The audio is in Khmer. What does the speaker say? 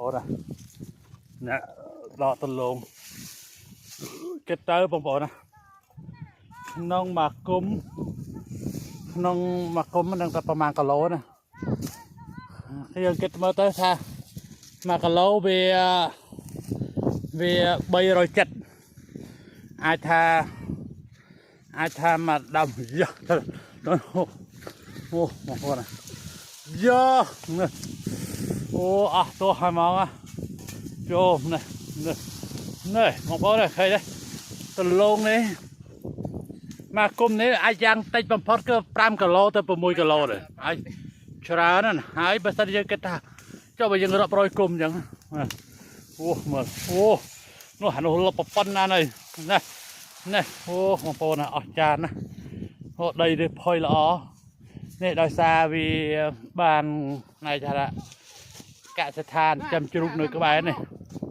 ប្អូនណាអ្នកដកដលងគិតទៅបងប្អូនណាក្នុងមួយគុំក្នុងមួយគុំនឹងតែប្រហែលគីឡូណាយើងគិតមើលទៅថា1គីឡូវាវា370អាចថាអាចថាមកដើមយ៉ាទៅអូអូបងប្អូនណាយ៉ានេះអូអស់ទោះហើយហ្មងចូលនេះនេះនេះបងប្អូនឃើញទេដលងនេះមកគុំនេះអាចយ៉ាងតិចបំផុតគឺ5គីឡូទៅ6គីឡូដែរហើយច្រើនណាស់ហើយបើសិនយើងគិតថាចុះបើយើងរាប់រយគុំអញ្ចឹងអូមើលអូនោះអានោះលបប៉ុណ្ណានេះនេះនេះអូបងប្អូនអស្ចារ្យណាស់អូដីនេះផុយល្អនេះដោយសារវាបានណៃថាកសិដ្ឋានចាំជ្រូកនៅក្បែរនេះ។